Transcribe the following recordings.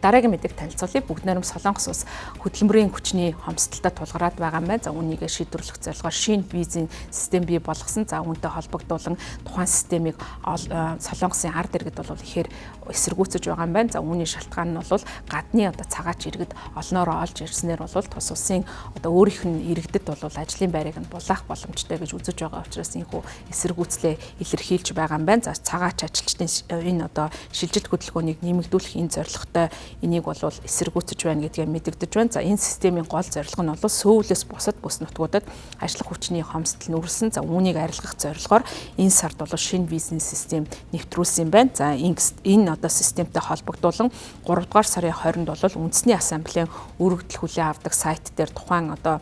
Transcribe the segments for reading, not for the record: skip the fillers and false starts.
Дараагийн мэдээг танилцуулъя. Бүгд найрам Солонгос улс хөдөлмөрийн хүчний хомсдолтой тулгараад байгаа юм байна. За үүнийгээ шийдвэрлэх зорилгоор шинэ визийн систем бий болгосон. За үүнтэй холбогдуулан тухайн системийг Солонгосын ард иргэд бол ихээр эсэргүүцэж байгаа юм байна. За үүний шалтгаан нь бол гадны одоо цагаач иргэд олноороо олж ирснээр бол тус улсын одоо өөрийнх нь иргэдэд бол ажлын байрыг нь булаах боломжтой гэж үзэж байгаа учраас энэхүү эсэргүүцлээ илэрхийлж байгаа юм байна. За цагаач ажилчдын энэ одоо шилжилт хөдөлгөөнийг нэмэгдүүлэх энэ зорилготой энийг бол эсэргүүцэж байна гэдгээ мэдэгдэж байна. За энэ системийн гол зорилго нь бол Сөүлээс бусад бүс нутгуудад ажиллах хүчний хомсдол нүүрлсэн. За үүнийг арилгах зорилгоор энэ сард бол шинэ визийн систем нэвтрүүлсэн юм байна. За энэ одоо системтэй холбогдуулан 3 дугаар сарын 20-нд бол үндэсний ассамблеийн өргөдөл хүлээн авдаг сайт дээр тухайн одоо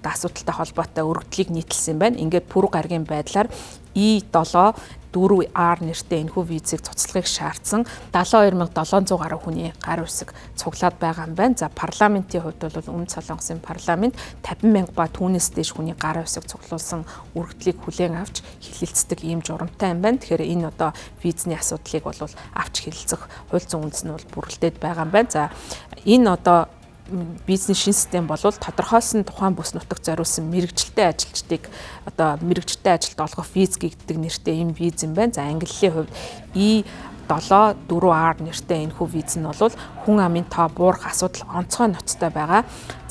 асуудалтай холбоотой өргөдлийг нийтэлсэн юм байна. Ингээд пүрэв гарагийн байдлаар E7 4R нэртэй энэхүү визийг цуцлагыг шаардсан 72,700 гаруй хүний гар үсэг цуглаад байгаа юм байна. За парламентын хувьд бол Өмнөд Солонгосын парламент 50 мянга ба түүнээс дээш хүний гар үсэг цуглуулсан өргөдлийг хүлээн авч хилэлцдэг ийм журамтай юм байна. Тэгэхээр энэ одоо визний асуудлыг бол авч хилэлцэх хууль зүйн үндэс нь бол бүрэлдээд байгаа юм байна. За энэ одоо бизнес шин систем бол тодорхойлсон тухайн бүс нутагт зориулсан мэрэгжилтэй ажилчдыг одоо мэрэгжилтэй ажилд олгох виз гэдэг нэртэй ийм виз юм байна. За ангиллын хувьд E7 4R нэртэй энэхүү виз нь бол хүн амын тоо буурах асуудал онцгой ноцтой байгаа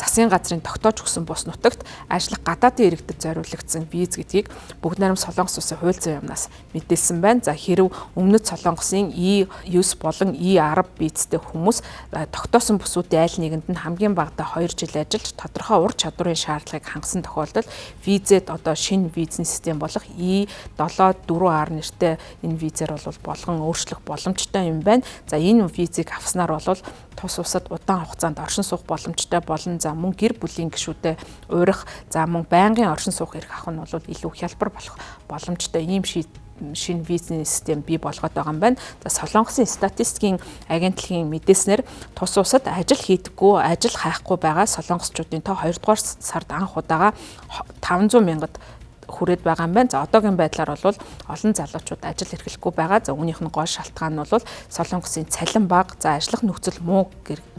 засгийн газрын тогтоож өгсөн бус нутагт ажиллах гадаадын иргэдэд зориулагдсан виз гэдгийг Бүгд найрам Солонгос улсын хууль зүйн яамнаас мэдээлсэн байна. За хэрв Өмнөд Солонгосын E9 болон E10 визтэй хүмүүс тогтоосон бүсүүдийн аль нэгэнд нь хамгийн багадаа 2 жил ажиллаж тодорхой ур чадварын шаардлагыг хангасан тохиолдолд визэд одоо шинэ визний систем болох E7 4R нэртэй энэ визээр бол болгон өөрчлөх боломжтой юм байна. За энэ визийг авснаар бол тус улсад удаан хугацаанд оршин суух боломжтой болон за мөн гэр бүлийн гишүүдэд уурах, за мөн байнгын оршин суух эрх авах нь бол илүү хялбар болох боломжтой ийм шинэ визний систем бий болгоод байгаа юм байна. За Солонгосын статистикийн агентлагийн мэдээснээр тус улсад ажил хийдэггүй, ажил хайхгүй байгаа солонгосчуудын тоо 2 дугаар сард анх удаага 500 мянгад хүрээд байгаа юм байна. За одоогийн байдлаар бол олон залуучууд ажил эрхлэхгүй байгаа. За үүнийх нь гол шалтгаан нь бол Солонгосын цалин бага, за ажиллах нөхцөл муу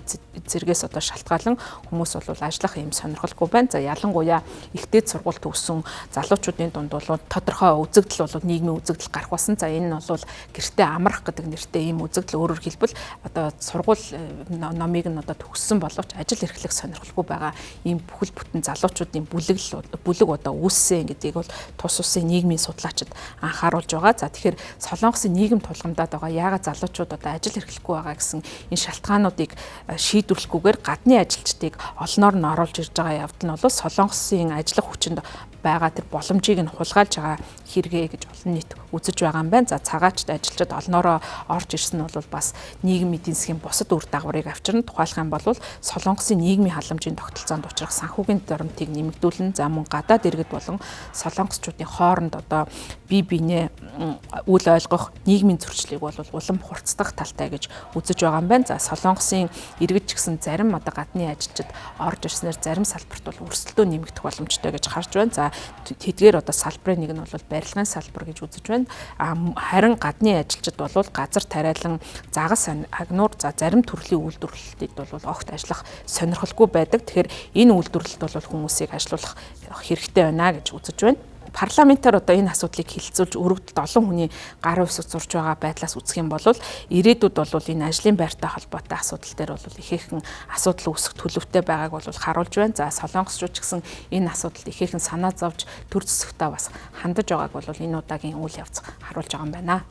зэргээс одоо шалтгаалan хүмүүс бол ажиллах юм сонирхолгүй байна. За ялангуяа их дээд сургууль төгссөн залуучуудын дунд бол тодорхой үзэгдэл бол нийгмийн үзэгдэл гарах болсон. За энэ нь бол гэртээ амрах гэдэг нэртэй ийм үзэгдэл, өөрөөр хэлбэл одоо сургууль номыг нь одоо төгссөн боловч ажил эрхлэх сонирхолгүй байгаа ийм бүхэл бүтэн залуучуудын бүлэг одоо үүссэн гэдгийг бол тус улсын нийгмийн судлаачид анхааруулж байгаа. За тэгэхээр Солонгосын нийгэм тулгамдаад байгаа яагаад залуучууд одоо ажил эрхлэхгүй байгаа гэсэн энэ шалтгаануудыг шийдвэрлэхгүйгээр гадны ажилчдыг олноор нь оруулж ирж байгаа явдал нь бол Солонгосын ажиллах хүчинд байгаа тэр боломжийг нь хулгайлж байгаа хэрэгээ гэж олон нийт үзэж байгаа юм байна. За цагаачд ажилчид олноороо орж ирсэн нь бол бас нийгмийн эдийн засгийн бусад үр дагаврыг авчирна. Тухайлах юм бол Солонгосын нийгмийн халамжийн тогтолцоонд учрах санхүүгийн дарамтыг нэмэгдүүлнэ. За мөн гадаад иргэд болон солонгосчуудын хооронд одоо бие биенээ үл ойлгох нийгмийн зөрчлийг бол улам хурцдах талтай гэж үзэж байгаа юм байна. За Солонгосын иргэд ч гэсэн зарим одоо гадны ажилчид орж ирснээр зарим салбарт бол өрсөлдөөн нэмэгдэх боломжтой гэж харж байна. За тэдгээр одоо салбарын нэг нь бол барилгын салбар гэж үзэж байна. Харин гадны ажилчид бол газар тариалан, загас агнуур, за зарим төрлийн үйлдвэрлэлтэд бол огт ажиллах сонирхолгүй байдаг. Тэгэхээр энэ үйлдвэрлэлд бол хүмүүсийг ажилуулах хэрэгтэй байна гэж үзэж байна. Парламентаар одоо энэ асуудлыг хилцүүлж өргөдөлд олон хүний гар үсэг зурж байгаа байдлаас үзэх юм бол ирээдүйд бол энэ ажлын байртай холбоотой асуудал дээр бол ихээхэн асуудал үүсэх төлөвтэй байгааг бол харуулж байна. За солонгосчууд ч гэсэн энэ асуудалд ихээхэн санаа зовж төр зөсгтөө бас хандаж байгааг бол энэ удаагийн үйл явц харуулж байгаа юм байна.